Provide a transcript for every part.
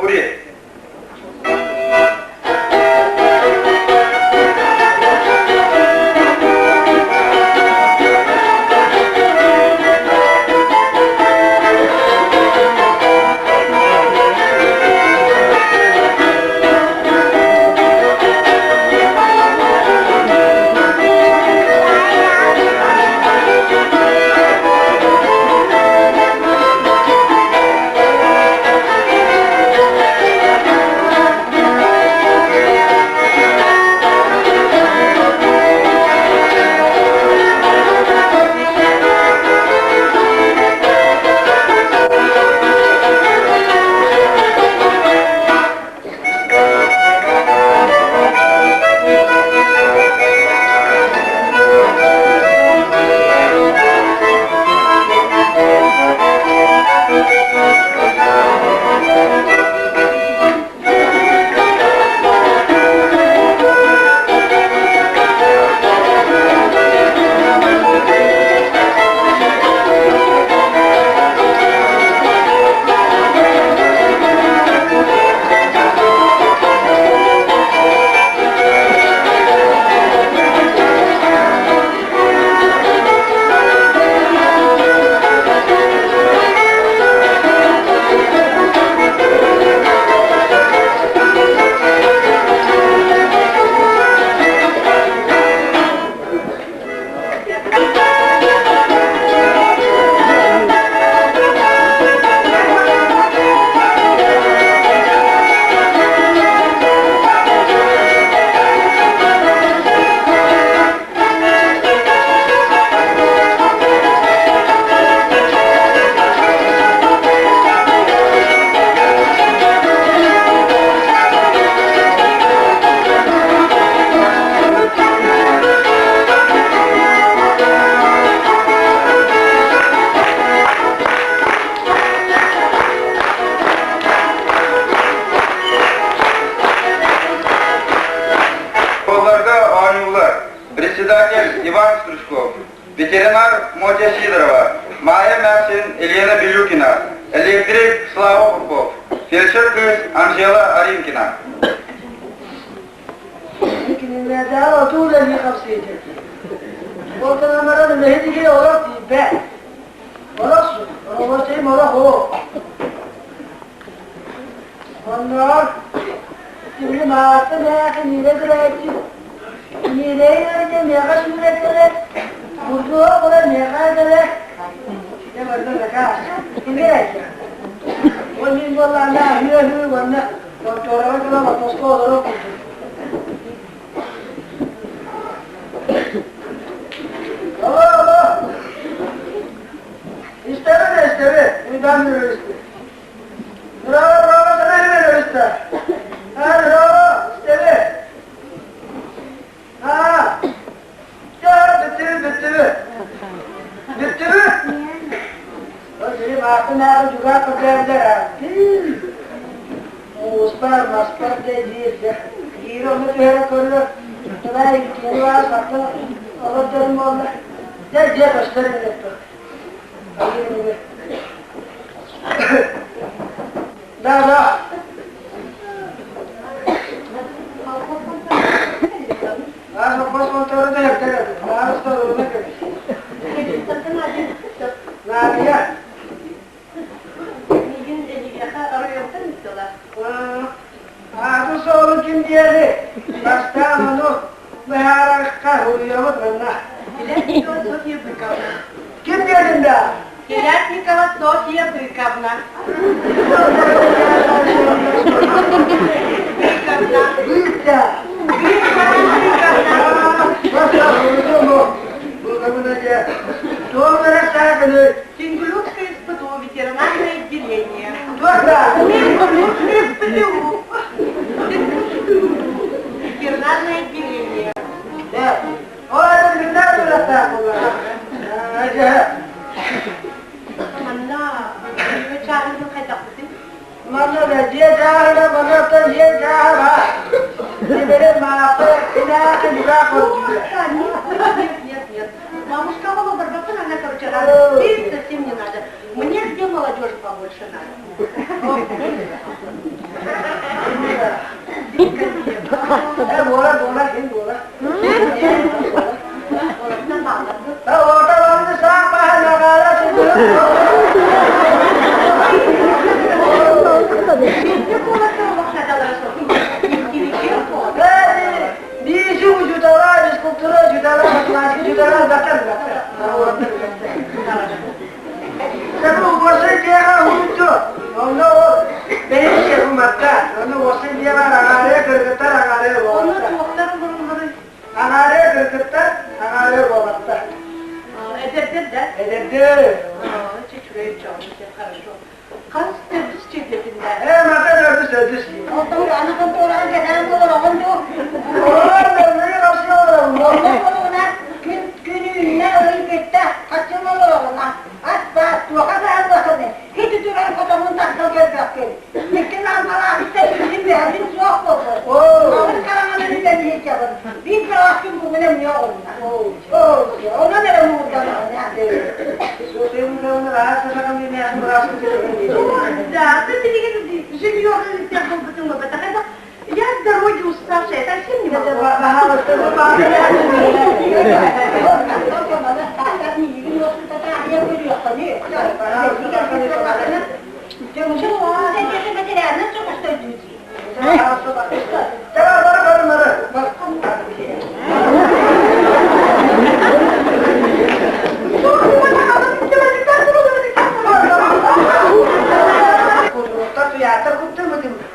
Попури. Оларга оонньуулар председатель Иван Стручков, ветеринар Мотя Сидорова, Майя Мясин, Елена Билюкина, электрик Слава Курков, фельдшер кыыс Анжела Аринкина. Кинилэрдээҕэр отуу үлэлии хапсыйдым. Ол гынан баран үлэһит игири олох тиийбэт. Олох оробуочайым олох оо. Оннооҕор били мааты мээхи миирэ көрөөччү миирэйин өрүнэ миэхэ сүүрэн кэлэр, бурдуга була миэхэ кэлэр. Дьэ барда заказ. Кими эрэ? Ол мин буоллаҕына аһыы-аһыы уонна Хонтуораҕа кэлэн отоска олорор курдук. Алло, алло! Истэбин, истэбин. Уйбаан Нұрөбүстү. Браво, браво, сана Нұрөбүстү. А, браво, истэбин. А, дьэ, бүттүбүт, бүттүбүт. Бүттүбүт. Ол били маатын ааҕы дьугаа көрдөөбүлэр Мууспар, маспар дэ диир дэ. Биири онно түһэрэ көрөр. Тылай киһи баар сарты олордорум буолла. Дьэ, дьиэ көстөр иннетту. Да, да. Ааты-суолу ким диэри бастаан ону быһаарарга уруйабыт манна. Ким диэтин да? Телятникова Софья Быковна. Быковна. Быыта. Тинглюкское СПТУ, ветеринарное отделение. Тинглюкское СПТУ. Ветеринарное отделение. Манна чааһын хайдахпытый? Манна да дьиэ чааһына. Буолар, буолар, син буолар. Орто барыны саах баһа нагаара Биisi учутала, физкультура учутала, математика учутала, баттар, баттар. Уоса дьиэҕэ уһуйду. Онно ол бэйэм шефуматта. Онно уоса дьиэҕэ аҥаарыйа кыргыттар, аҥаарыйа уолаттар. Онно туохтар олороллорун? Аҥаарыйа кыргыттар, аҥаарыйа уолаттар. Эдэрдэр да? Эдэрдэр. Үчүгэй дьон, хорошо. Хас төрдүс чиэдэтиннэ? Ээ, мата төрдүс, төрдүс. Оттон аны контораҕа кэтээн олороҕун дуу? Олорон, мөрмөрү хапсыы олоробун. Онно олоҕуна күн күн үүннэ, ый бүттэ, хаччын олороҕуна. Ат баар, туоха бааллахыны, ити туран хотомун тахсан көрбөккүн. Икки лампалаахыттан илдьин бэһэлин суох буолбут. Малын хараҥанан үлэлиһичэҕин. Биир быраас күн бугун эмиэ оҕунна. Онон эрэ муҥурданаҕына. Да, ты билигин жилье буолбутуҥ буолбатах. Я с дороги уставшая, совсем не могу.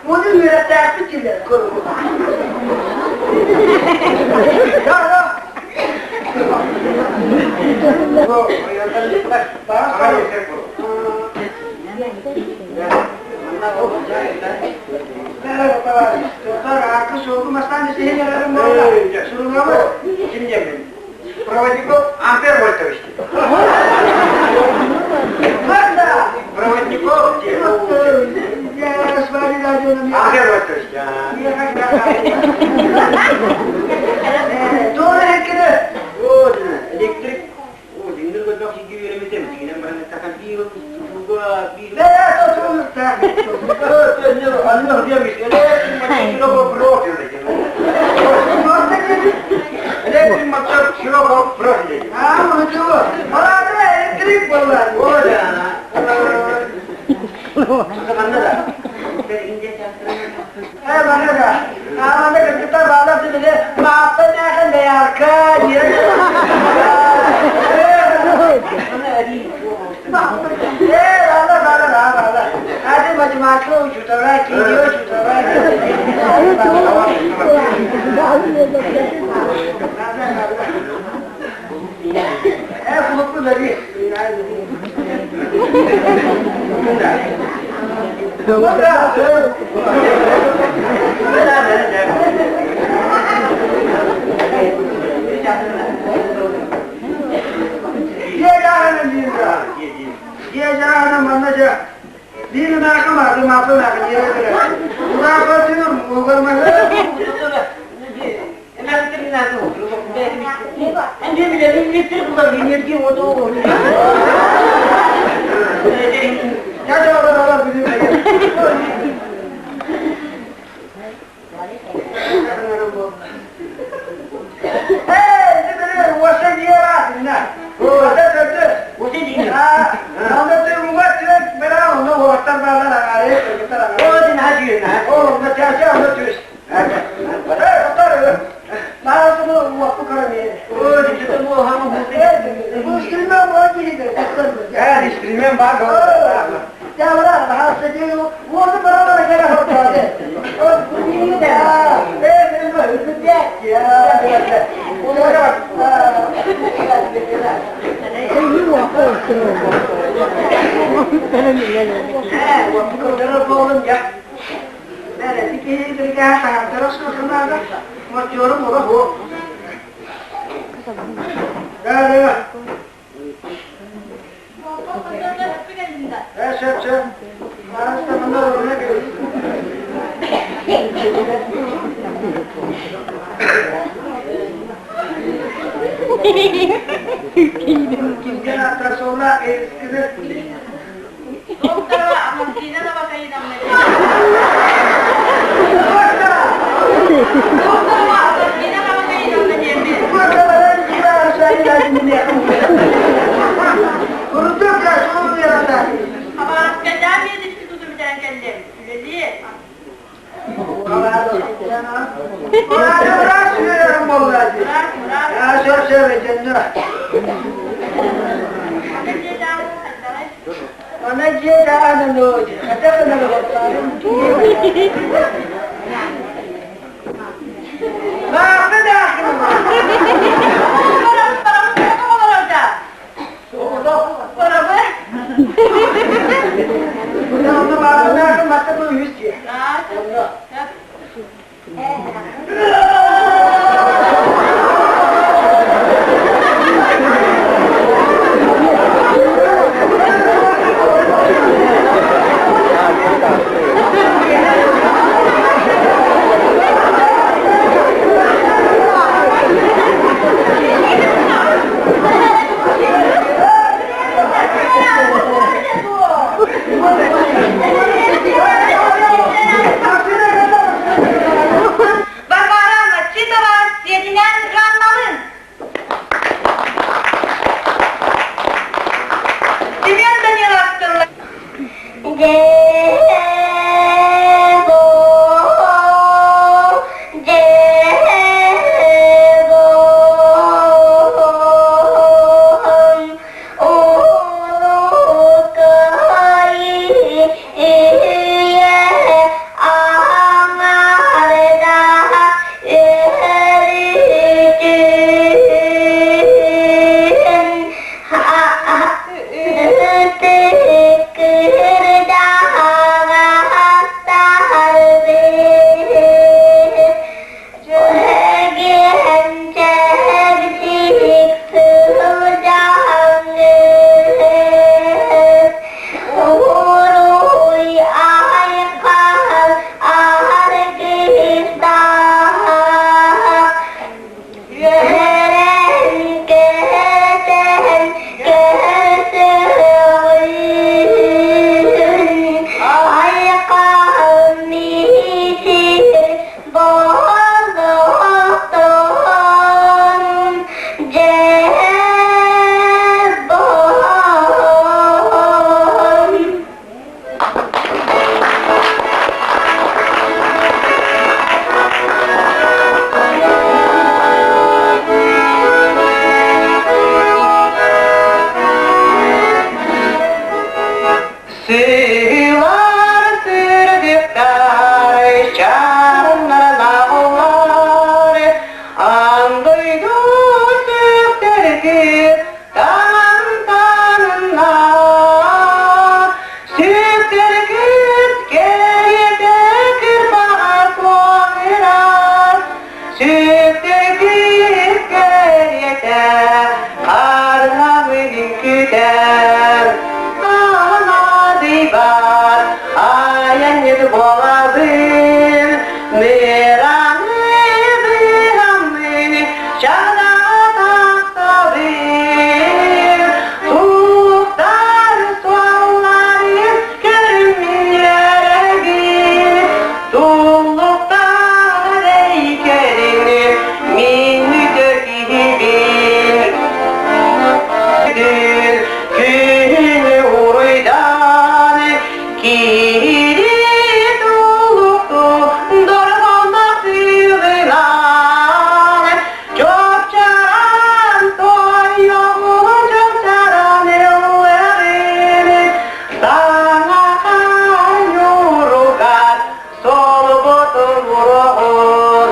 Оны үөрэхтээхпит дииллэр Проводников Ампер Вольтович. Проводников Ампер Вольтович. Электрик Докторова Амантина Новокаиновна. Она дьиэ даҕаны Варвара Мачитова сиэтинэн Жанналын. Семен Данилов тылла. Сыылар сырдыктар, чараннар аан дойду сүктэргир таҥан-таҥынна. Сүктэргир кэриэтэ кырбаҕа куоһурар, сүктэргир кэриэтэ харламын үҥкүтэр. Анаадыйбар айанньыт буолабын, мырааны быһаммын чана тахсабын. Туохтар суолларын көрүммүннэрэбин, туллуктар эйкэрин мин үтө киһибин. Күнү уруйдан киири тулукту дорҕоонноох тыылынан чопчаран тойоҕун чопчаран ыллыырын саҥа ханньуругар солбутун уруһун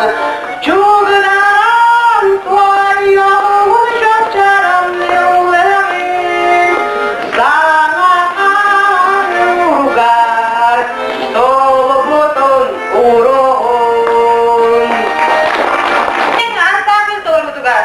чугунаран туойоҕун чопчаран ыллыырын саҥа ханньуругар солбутун уруһун. Ансамбль толорбутугар.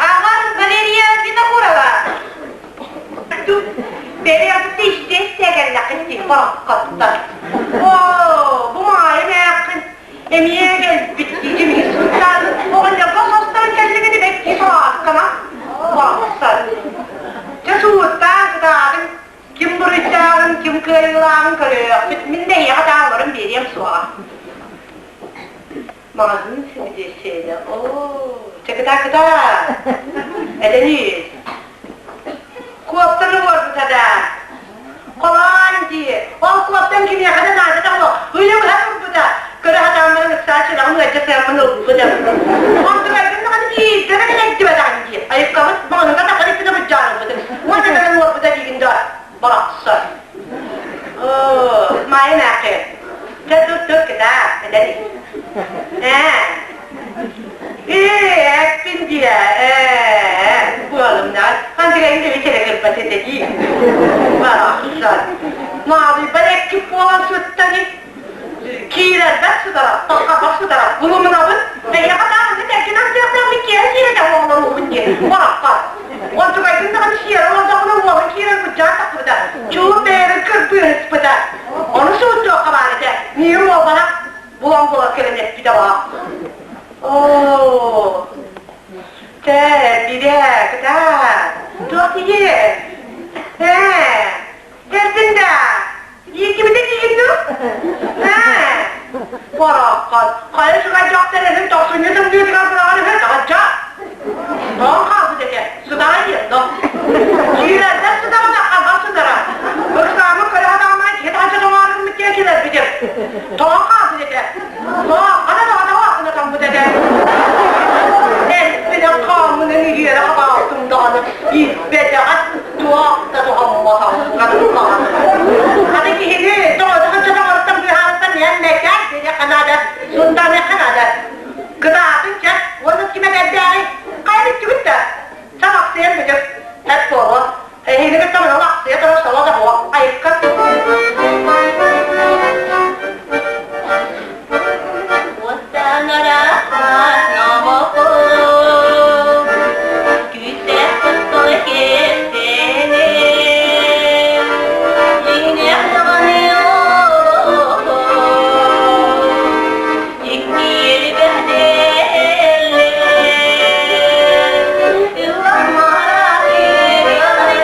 Ааҕар Валерия Винокурова. Бэйэҕитэ истэ кэллэххит бараххаттар. Оо, бу маайым ээххин эмиэ кэлбит дии сылтаан оҕонньорго состон кэллигини бэкки сааскана барахсан. Дьэ сууттаан сытаатын ким буруйдааҕын, ким кыайыылааҕын көрүөхпүт. Мин да эйиэхэ таалларын биэриэм суоҕа. Маҕаһыын сибидиэссэйэ оо, чакыта-кыта! Эдэний, куоптаны уорбута да. Холоон дии, ол куоптан кимиэхэ да наадата суох, ыйы быһа турбута. Көрө сатааммын ыксаа сүрэҕим ыалдьа сыаммын ылбытым. Онтукайгын даҕаны биирдэ да кэлэйдибэтэҕин дии. Айыккабыт маҥаныга тахар иккитэ быдьаан ылбытым. Уонна кэлэн уорбута диигин да барахсан. Оо, Майа эмээххин. Чэ, тут, тут, кытаа, эдэний. Ээ. Ээ, эппин диэ, ээ, буолумнар. Хантыгайын да бичэрэ кырбат этэ дии. Барахсан. Маалыйбар эккип буолан сыттани. Киирэрбэр сытара, таххарбар сытара, булумунабын. Эйиэхэ тааһыны тэлгин астыахтаахпын киэһэ киирэ оҕолоруубун диэн. Бараххан. Онтукайгын даҕаны сиэрэ олордоҕуна уолун киирэн быдьаан тахсыбыта. Чуум бэйэбин кырбыыһыспыта. Ону сууттуохха баар этэ. Миигин уолбалах булан була кэлэн эппитэ баа. Оо, чэ, бирэ, кытаат. Туох тиийэ? Ээ, кэлбин да. Ииккибитэ тиийин дуу? Ээ, Бороххот, хайа үчүгэй дьахтар эһин тохсунньу тымныытыгар быраҕан үһү, таһырдьа. Тоҕо хаалбыт этэ, сытара диэн, но. Киирэрбэр сытара, таххарбар сытара. Ыксааммын көрө сатааммын киһи таһырдьа тоҥооргуммут диэн кэлэрбитим. Тоҕо хаалбыт этэ. Тоҕо да тоҕо тоҕо тоҥмут этэ. Элбинэн хааммынан ириэрэ хабаалтым даҕаны, ииппэтэҕэ туох да туһамматах хатыллаҕана. Аны киһини тоҕо тоҕоттон быыһаабыттан иһэн мэкээн диэххэ наада, сунтаныахха наада. Кытаатын чэ, уонна ким этэрдээҕий? Хайа бүттүгүт да? Саҥахсыйан бүтүк. Эт буолуо. Эһиги кытта маны ахсыйа турар соло да буолуо. Айыкка. Уоттан арахан номоҕум, күүстээх куттал кэпсээним, дьиҥнээх даҕаны олоҕум, икки элбэхтэллэр. Ылламмарах ырыаларынан,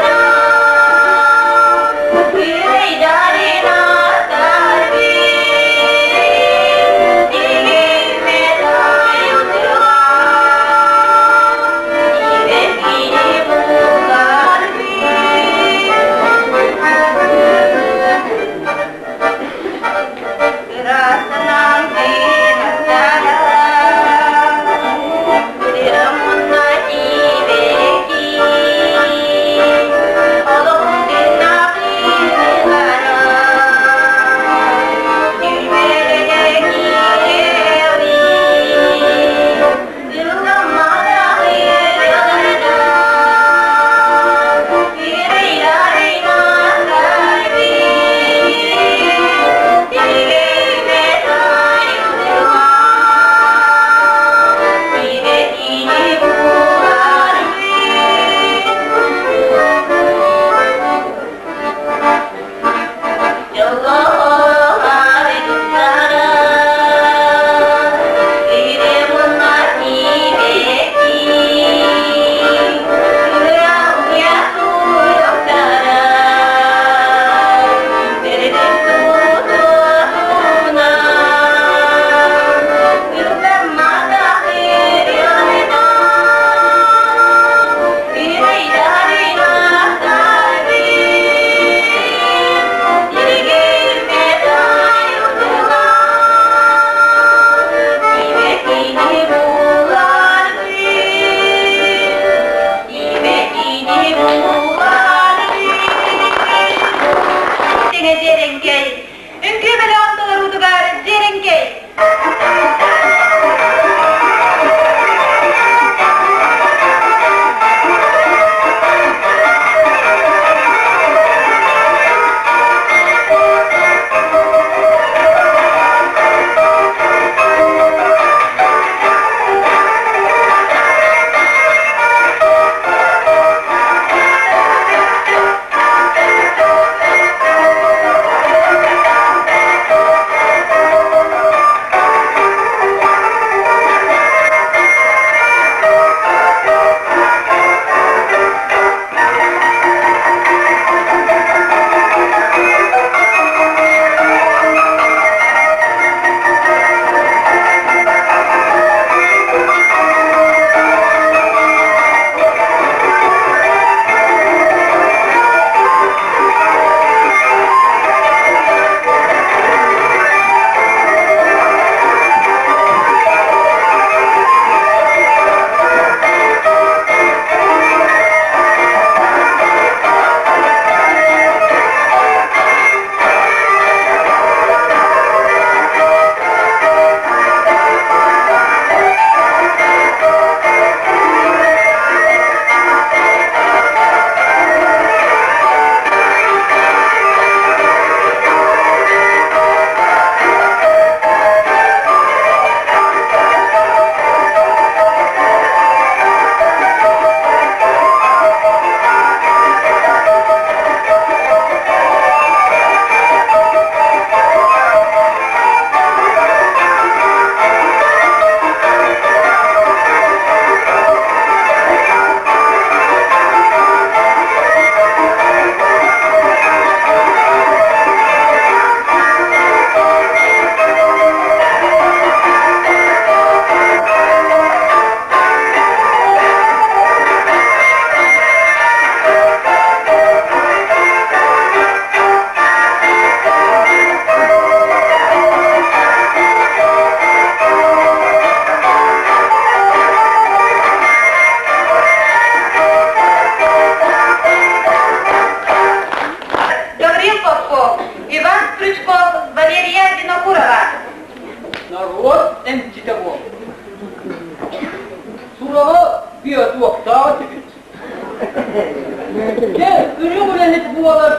буолар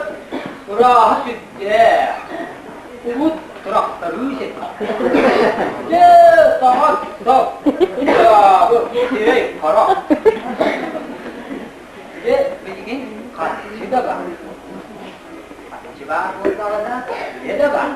ырааһа сүрдээх. Урут тырахтарыыс этэ. Дьэ, саҥа-сап, дьаабы, сирэй-харах. Дьэ, билигин харчы да баар. Харчы баар буоллаҕына, үлэ да баар.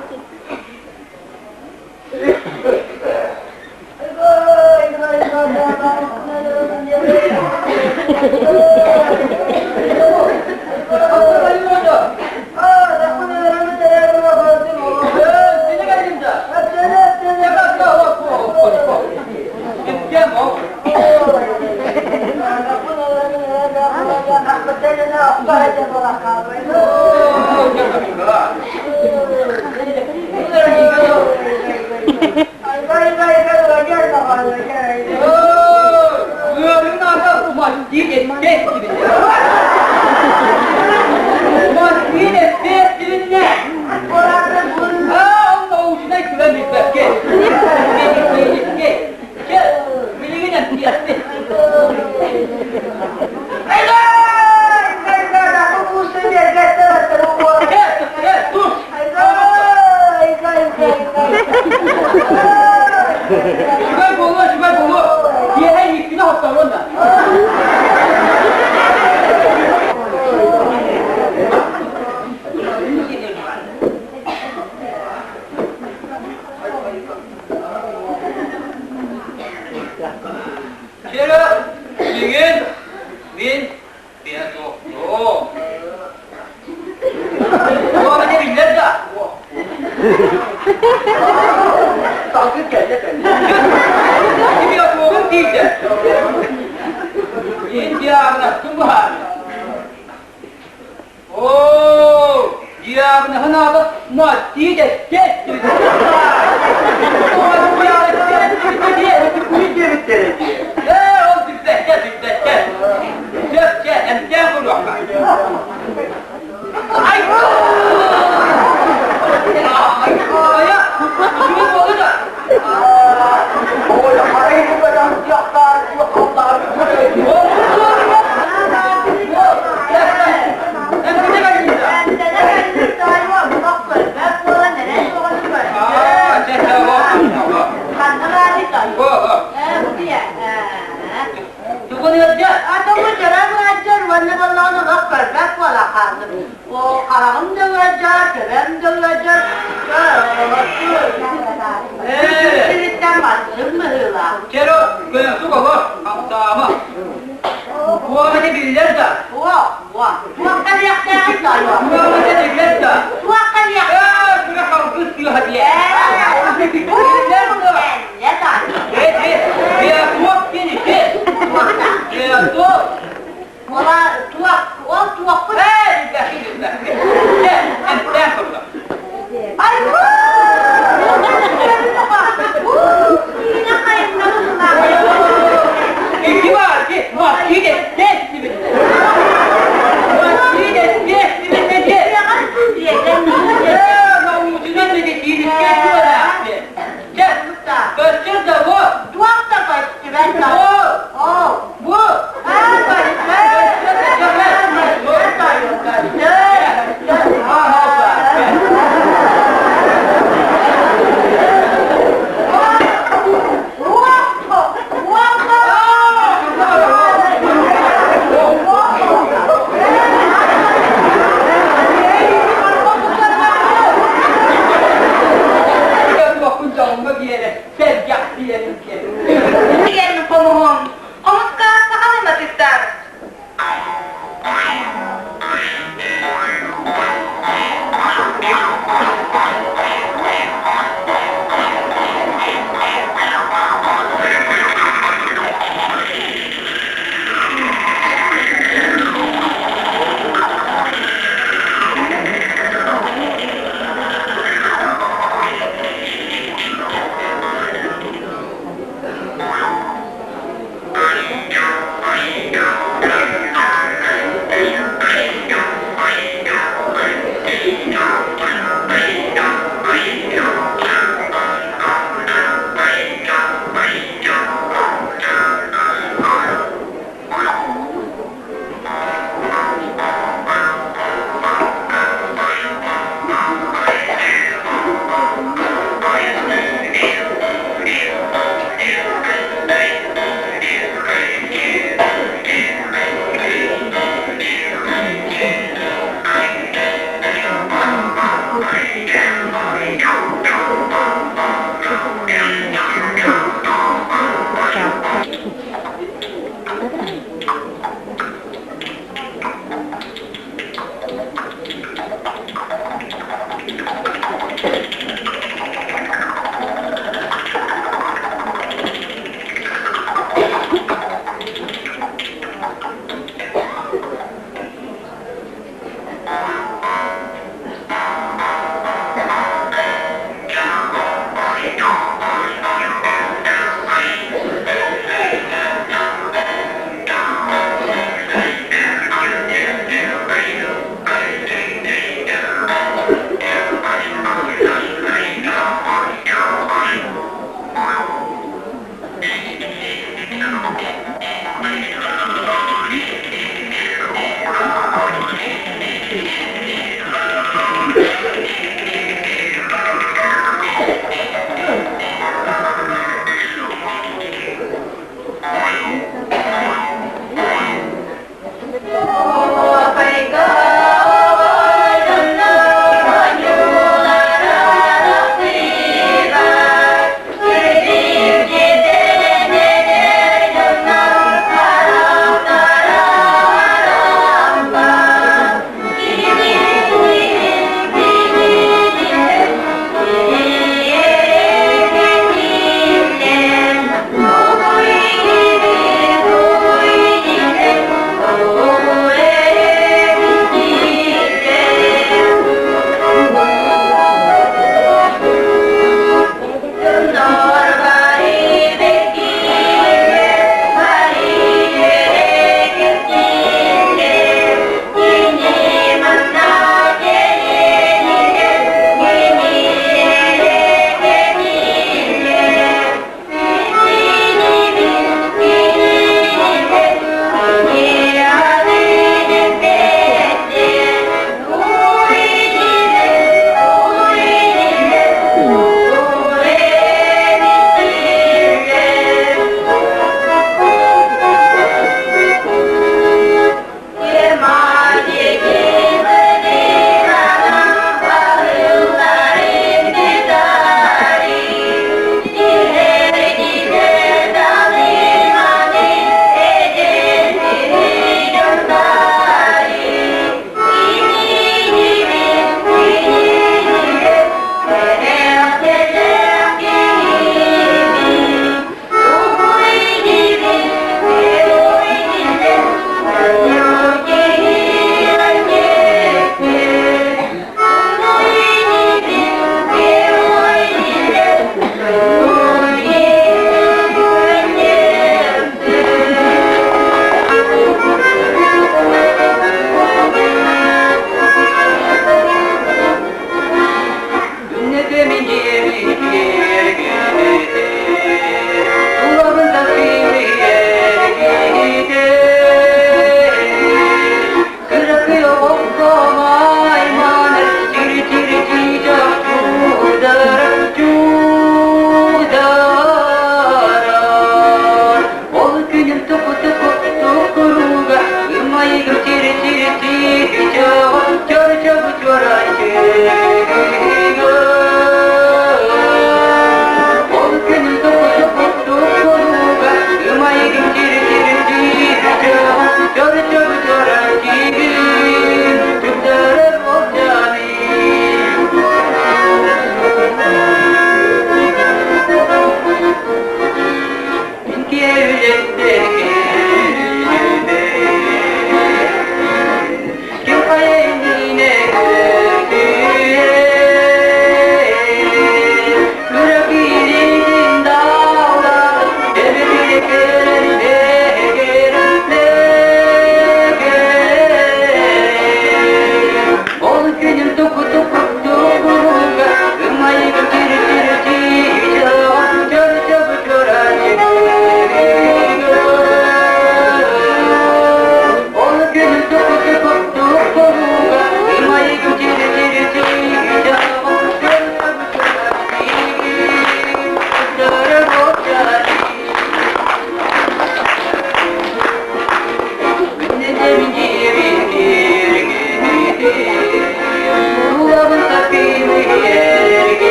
Үчүгэй буолуо, үчүгэй буолуо. Киэһэ ииккини оһотторуон да. Чера, билигин мин пианистом. Туох биллэр да? Салгын кэллэ кэллэ. Кими отуоҕун тиийдэ. Мин диагнозтун быһаарда. Оо, диагноһын аата мастит Диэбиттэр этии. Ээ, ол билбэккэ, билбэккэ. Сөп, чэ, эмтээн көрүөххэ. Ай! Айа, үчүгэй буолла да? Ой, харайы бөдөҥ тиэхтаар, халлаар. Биллэр да?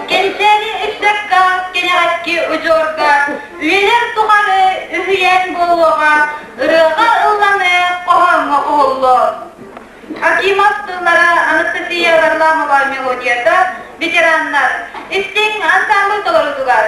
Кэнчээри ыччакка, кэнэҕэски удьуорга үйэлэр тухары үһүйээн буолуоҕа, ырыаҕа ылланыы, хоһооҥҥо уһуллуо. Акимов тыллара Анастасия Варламова мелодията ветераннар истиҥ ансамбль толорутугар.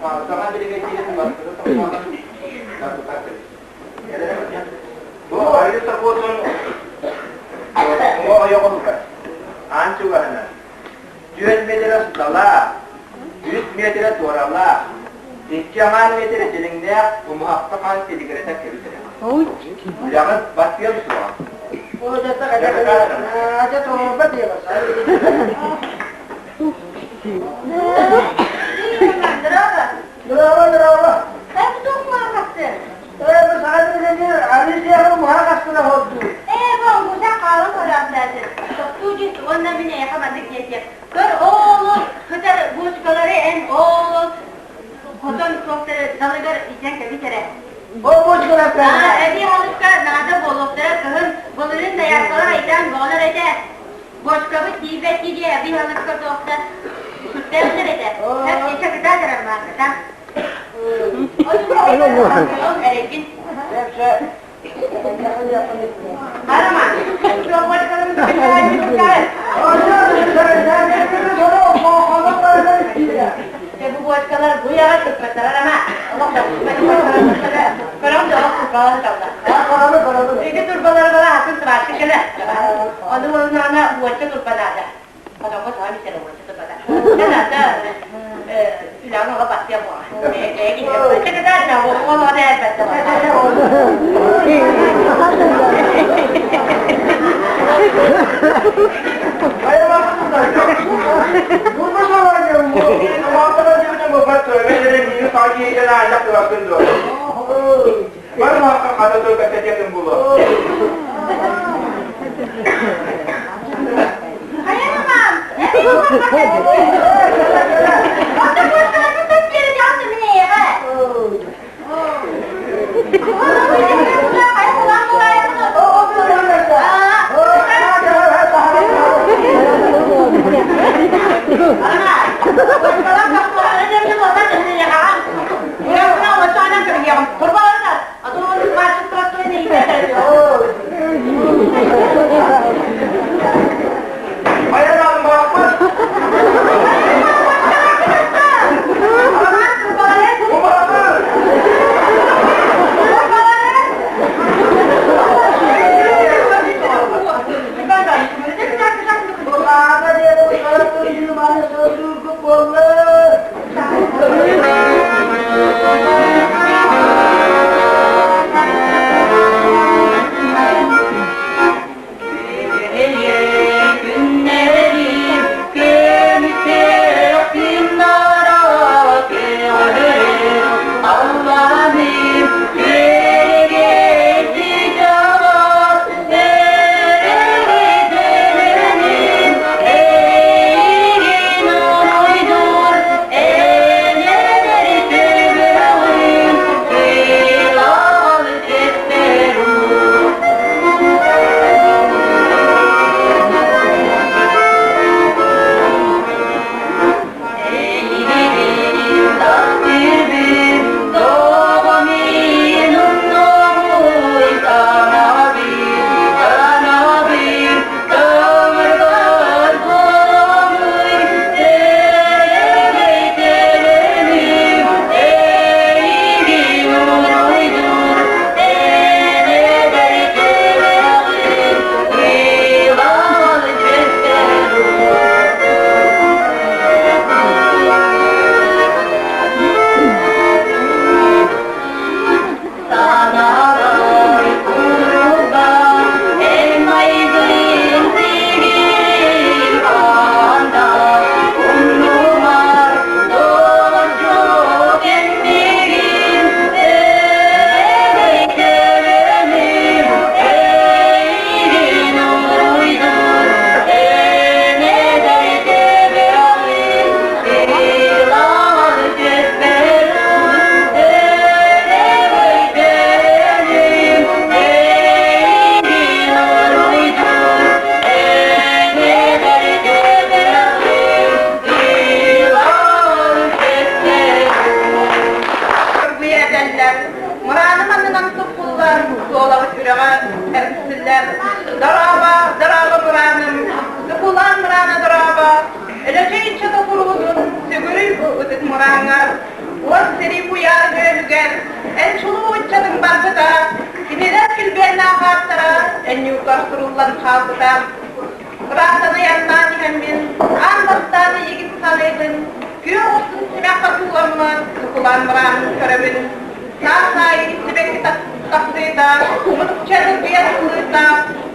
Саҥа биригэдьиирин бастакы сорҕоһун тутар Бу арыы собуотун уҥа ойоҕоһугар аан чугаһынан түөрт миэтэрэ усталаах, үс миэтэрэ туоралаах, икки аҥаар миэтэрэ дириҥнээх умуһахта хаан тилигирэтэ кэбиһэрэ. Үлэҕит бастыам суоҕа. Здорово, здорово. Ээ, бу саха биригэдьиир арыы сиэҕин умуһах астына холдуу. Ээ, бу умуһах хаалан көрөөхтөөтүн. Тохтуу дьүс уонна мин эйиэхэ маннык диэтиэм. Көр, оолу сытар буочукалары эн оолу хотон туохтары далыгар илдьэн кэбис эрэ. Ол буочукалар Аа, эбии халыкка наада буолуохтара кыһын былырыын дояркалар айдаан боҕолор этэ. Буочукабыт тиийбэт дии эбии халыкка туохта сүрдээхтэр этэ. Хэп дьэ кытаатарар мааката. Эрэйгин. Барама. Бу буочкалар бу яҕа сыппаттара ама олох көрөм да олох турбалар талла. Ити турбалар бала атын сыбаатты кэлэ. Ону уонна буочка турба наада. Хотоҥҥо соһон истэр уонча турбата. Наада үлэҕин оҕо бастыа буола. Мырааным аннынан суккуллар, суолабыт үрэҕэ эргиллэр. Дорообо, дорообо мырааным, сукулаан мыраана дорообо, Өлөчөй иччитэ куруутун сүгүрүй бу ытык мырааҥҥар. хаалбыта, кинилэр килбиэннээх ааттара энньугар суруллан хаалбыта. Ыраахтан айаннаан иһэммин, аан бастаан эйигин саныыбын, күөх устун симэххэ сууламмын, сукулаан мыраанын көрөбүн. Саас аайы сибэкки тахсыыта, мутукча ыргыйар ыллыыта,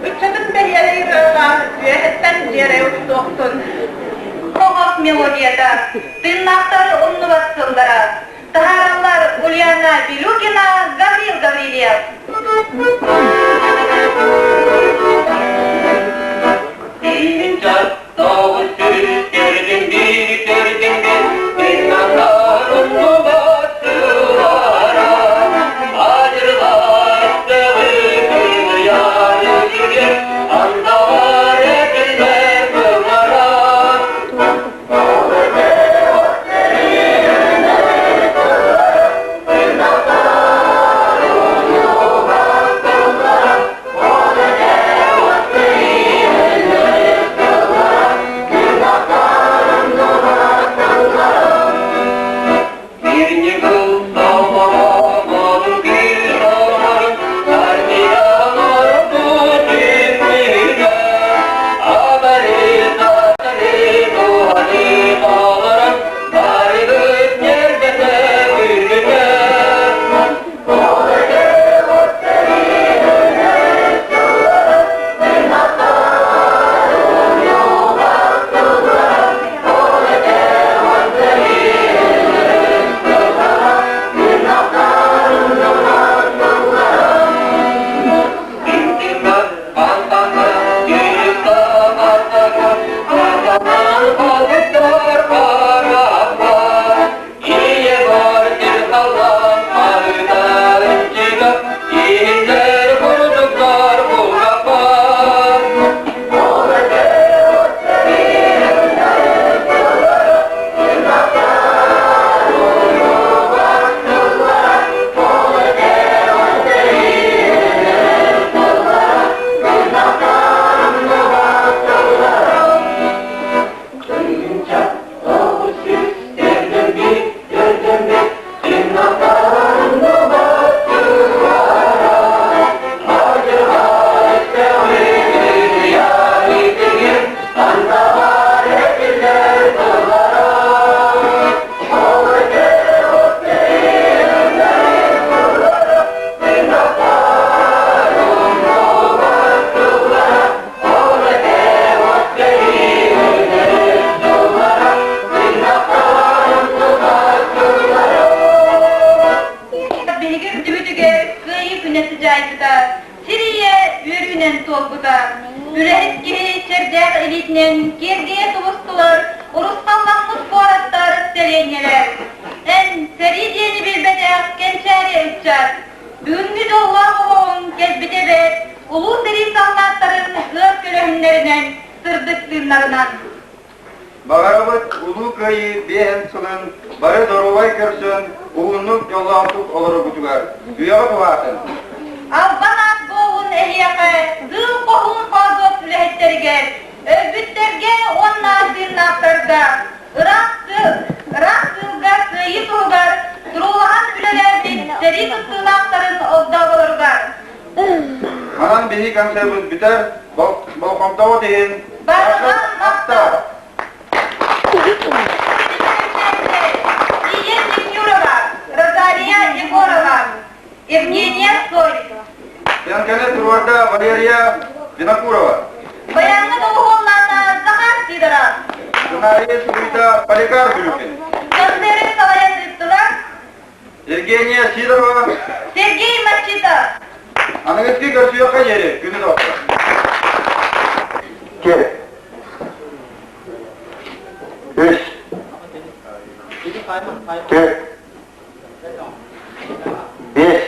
ыччатын бэһиэлэй ырыата үөһэттэн дьиэрэй устуохтун. Оҕо мелодията, тыыннаахтар умнубат сыллара. Таһаараллар Ульяна Билюкина, Гаврил Гаврильев. Тоҕус сүүс төрдүн биир төрдүн тыыннаахтар умнубат сыллара. Адьырҕаттыы кыйаары кигэр андаҕар этиллэр тыллара. Биһиги үрдүбүтүгэр Кыайыы күнэ сыдьаайбыта, сир ийэ үөрүүнэн туолбута. Үлэһит киһи чэрдээх илиитинэн киэргэйэ субустулар урусхалламмыт куораттар, сэлиэнньэлэр. Эн сэрии диэни билбэтэх кэнчээри ыччат, бүгүҥҥү дьоллоох оҕоҕуҥ кэлбитэ эбээт, улуу сэрии саллааттарын ыар көлөһүннэринэн, сырдык тыыннарынан. Баҕарабыт Улуу Кыайыы биэһин сылын бары доруобай көрсөн, уһуннук дьоллоохтук олороргутугар үйэҕит уһаатын! Албан аат буолун эһиэхэ, дыыл хоһуун хоодуот үлэһиттэригэр, өлбүттэргэ уонна тыыннаахтарга, ыраах ыраах тыылга кыайыы туһугар туруулаһан үлэлээбит сэрии кыттыылаахтарын огдооболоругар. Манан биһиги концерпыт бүтэр, болҕомтоҕут иһин Барҕа махтал! Ия Тимурова, Розалия Егорова, Евгения Цой. Сценканы туруорда Валерия Винокурова. Баяҥҥа доҕуһуоллаата Захар Сидоров. Сценарийы суруйда Поликар Брюкин. Концеры салайан ыыттылар Евгения Сидорова. Сергей Мачитов. Аныгыскы көрсүөххэ диэри күнү доҕоттор. Кел. Үс. Төрт. Бес.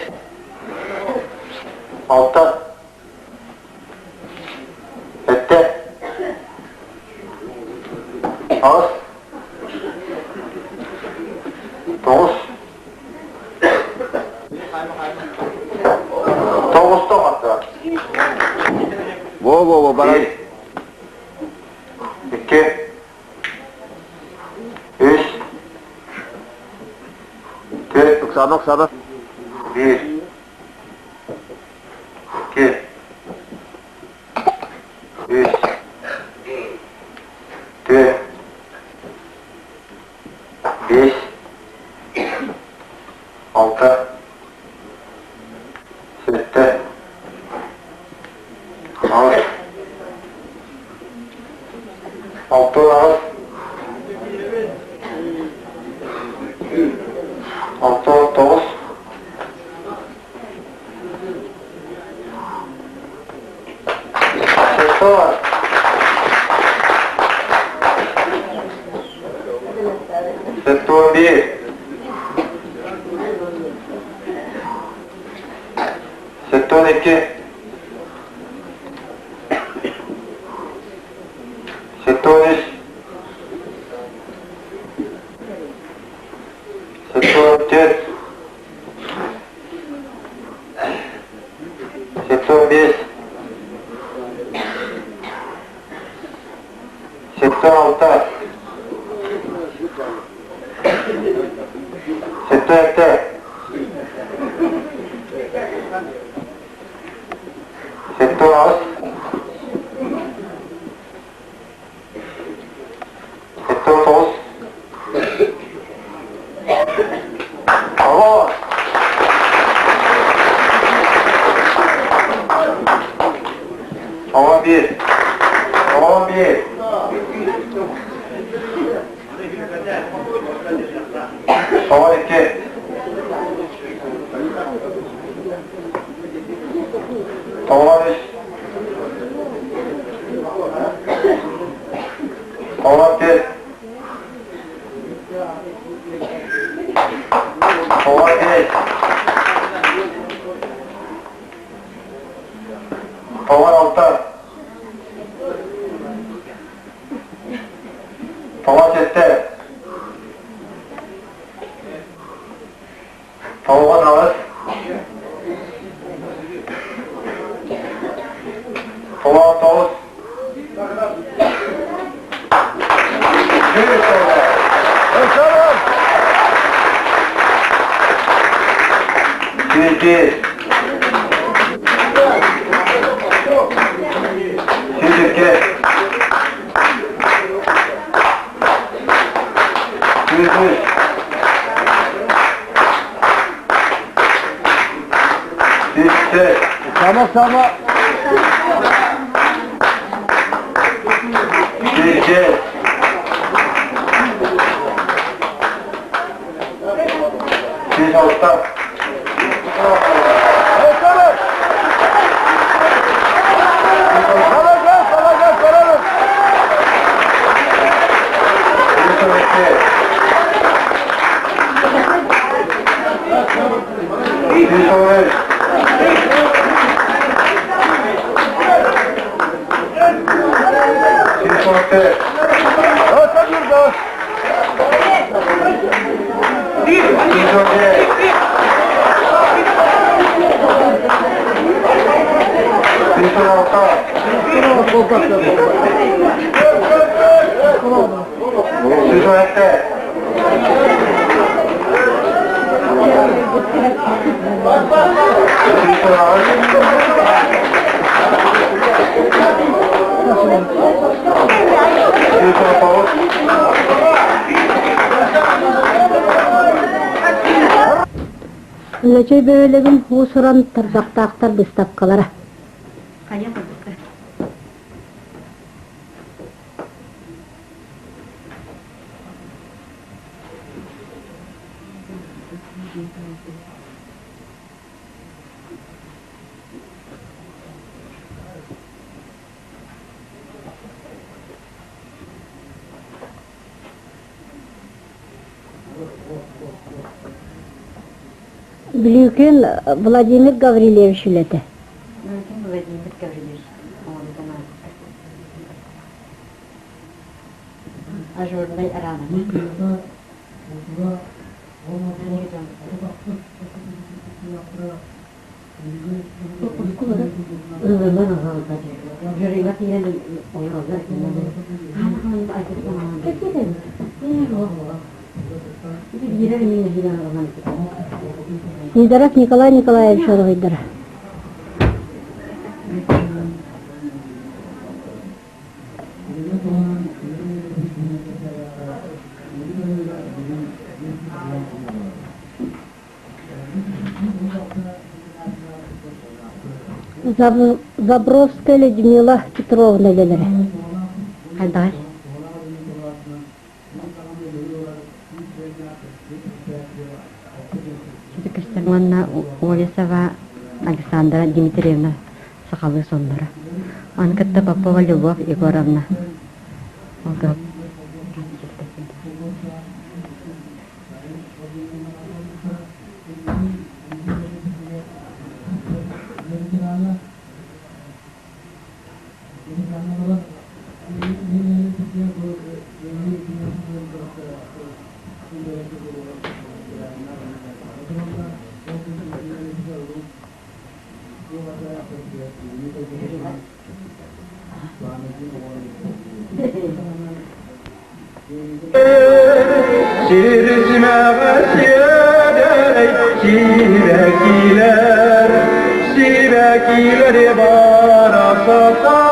Алта. Сэттэ. Аҕыс. Тоҕус. Тоҕуста оҥордо. Во-во-во, баран. Икки. Үс. Төрт. Оксана, Оксана. Биир. Алта. Сэттэ. Аҕыс. 68. 69. 70. 71. 72. 73. 74. 75. 76. 77. 78. 79. Алло! 11. 11. 12. 93. 94. 95. 96. 97. 98. 99. 101. 102. 103. 104. Sama sama. 107. 106. 112. 114. 115. 116. 117. 118. 119. Лөчөй бөһүөлэгин уус-уран тарбахтаахтар быыстапкалара. Хайа курдук. Бүлүүкүн Владимир Гаврильевич үлэтэ. Бүлүүкүн Владимир Гаврильевич оҥорбутун ааспыта. Ажурнай араанана. Сидоров Николай Николаевич уруһуйдара. Забровская Людмила Петровна үлэлэрэ. Хайдаҕай? Уонна Олесова Александра Дмитриевна сахалыы сонноро. Аны кытта Попова Любовь Егоровна. Сир симэҕэ сиэдэрэй сибэккилэр, сибэккилэри бара сатар.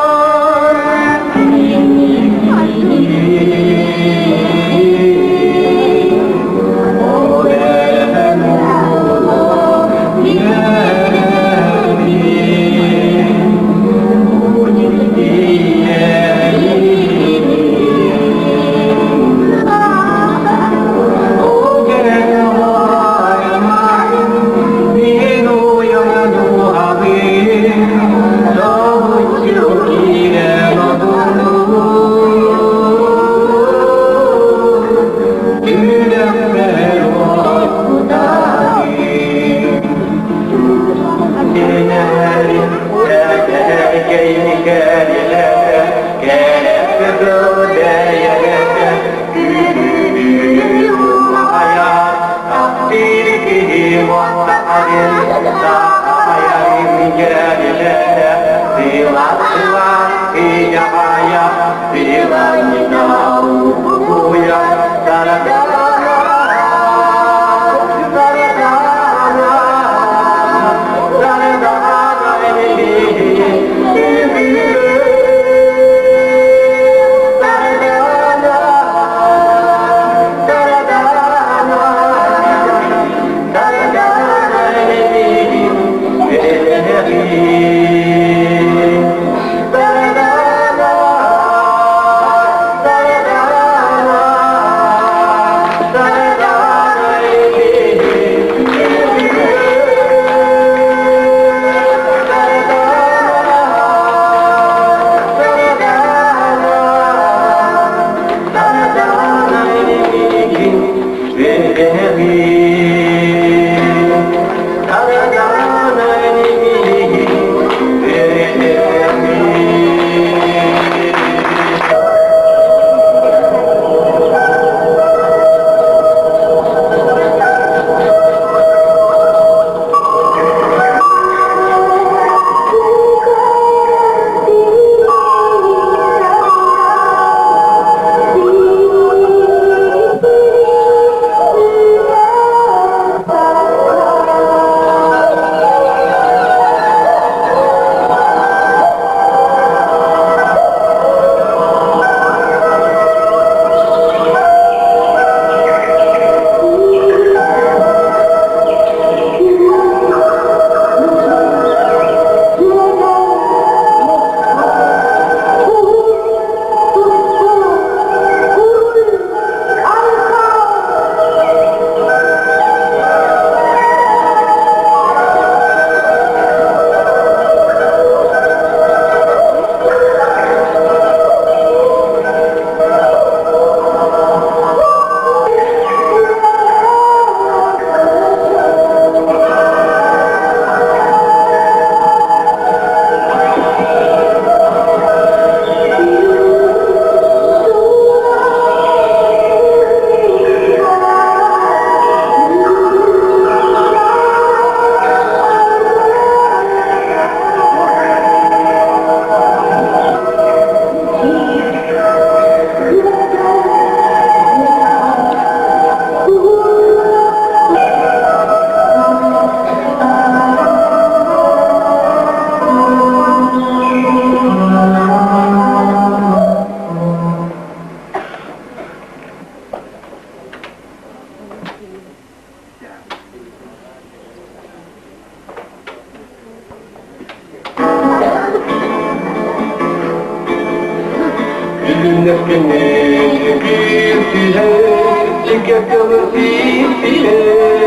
Күлүмнэс күннүүн күн түһэр, дьиҥкэ кылы сиппилэр.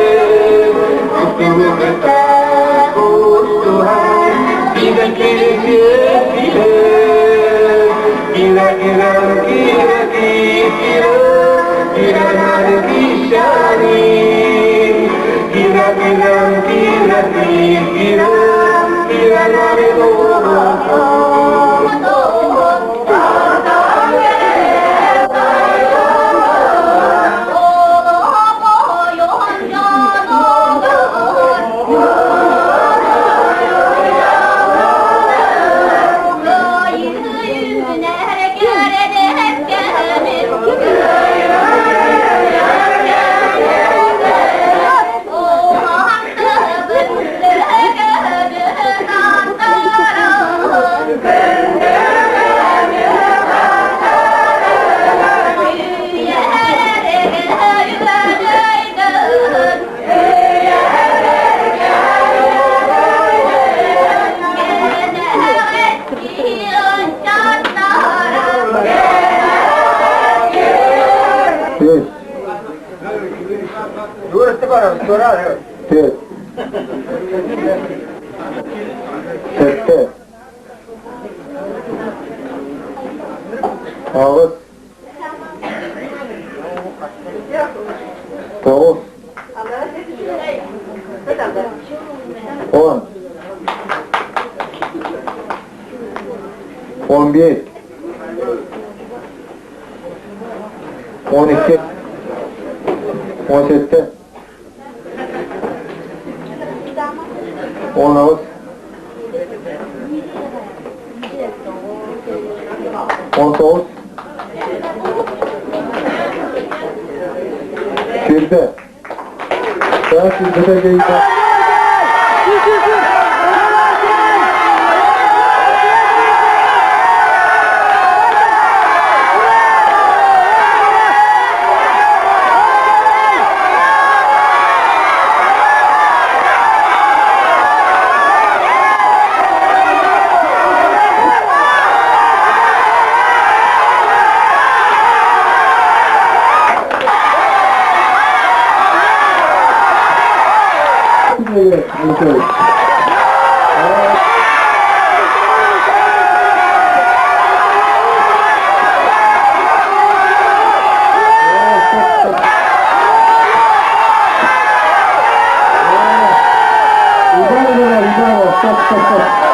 Кустугу кытта кустуһан, сибэккини сиэттилэр. Кира кира кира кира кира кишани. Кира кира кира кира кира Түөрт. Түөрт. Сэттэ. Аҕыс. Тоҕус. 10. 11. 12. 17. 18. 19. Сүүрбэ. Сүүрбэтэ киһитэ. Стоп, стоп, стоп.